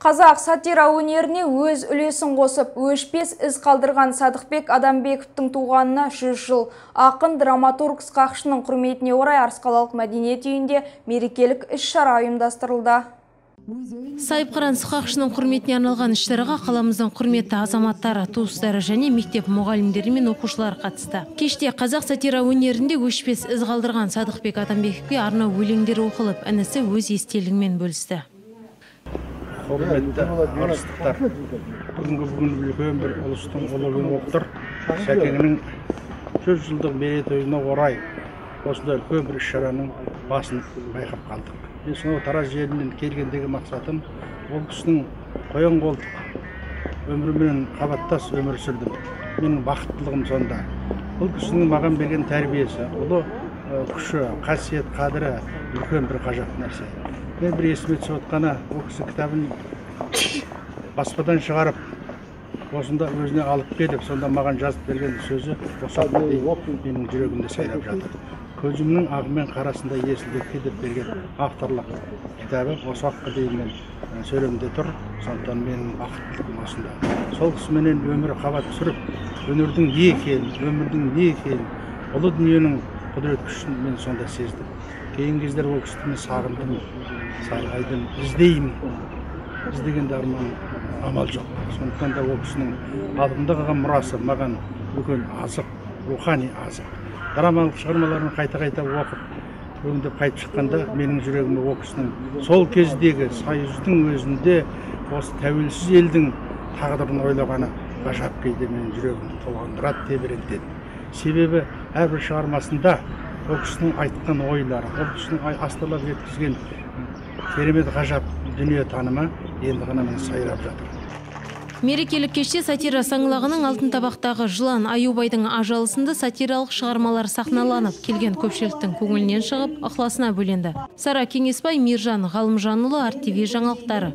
Қазақ сатира өнеріне өз үлесін қосып, өшпес із қалдырған Садықбек Адамбековтің туғанына 100 жыл. Ақын драматург сықақшының құрметіне орай Арыс қалалық мәдениет үйінде мерекелік іс-шара ұйымдастырылды. Сайыпқыран сықақшының құрметіне арналған іс-шараға қаламыздың құрметті азаматтары, туыстары және мектеп мұғалімдері мен оқушылар қатысты. Кеште қазақ сатира өнерінде өшпес із қалдырған Садықбек Адамбековке арнау өлеңдер оқылып, інісі өз естелігімен бөлісті. Құрметті арыстықтар, бүгінгі бүгін үлкен бір ұлыстың ұлы күні болып тұр. Сәкеңнің 100 жылдық мерейтойына орай осындай үлкен бір іс-шараның басын байқап қалдық. Мен сонау Тараз жерінен келгендегі мақсатым ол кісінің қоян қолтық өмірімен қабаттас өмір сүрдім. Менің бақыттылығым сонда. Бұл кісінің маған берген тәрбиесі, ұлы күші, қасиет, қадірі үлкен бір ғажап нәрсе. Мен бір есіме түсіп отқаны, ол кісі кітабын баспадан шығарып, осында өзіне алып келіп, сонда маған жазып берген сөзі осы уақытқа дейін менің жүрегімде сайрап жатыр. Көзімнің ағы мен қарасында есілдекке деп берген авторлық кітабы осы уақытқа дейін мен сөремде тұр, сондықтан менің бақыттылығым осында. Сол кісіменен өмір қабат сүріп, өнердің не екенін, өмірдің не екенін, ұлы дүниенің құдірет күшін мен сонда сездім. Кейінгі кездері ол кісіні мен сағындым, сарғайдым, іздеймін. Іздегенде арман амал жоқ. Сондықтан да ол кісінің алдымда қалған мұрасы маған үлкен азық, рухани азық. Драмалық шығармаларын қайта-қайта оқып, өңдеп қайтып шыққанда менің жүрегіме ол кісінің сол кездегі союздың өзінде осы тәуелсіз елдің тағдырын ойлағаны ғажап кейде менің жүрегімді толғандырады, тебірентеді. Себебі әрбір шығармасында ол кісінің айтқан ойлары, ол кісінің астарлап жеткізген керемет ғажап дүние танымы енді ғана міне сайрап жатыр. Мерекелік кеште сатира саңлағының алтын табақтағы жылан Аюбайдың ажалы сынды сатиралық шығармалар сахналанып, келген көпшіліктің көңілінен шығып, ықыласына бөленді. Сара Кеңесбай, Миржан Ғалымжанұлы, RTV жаңалықтары.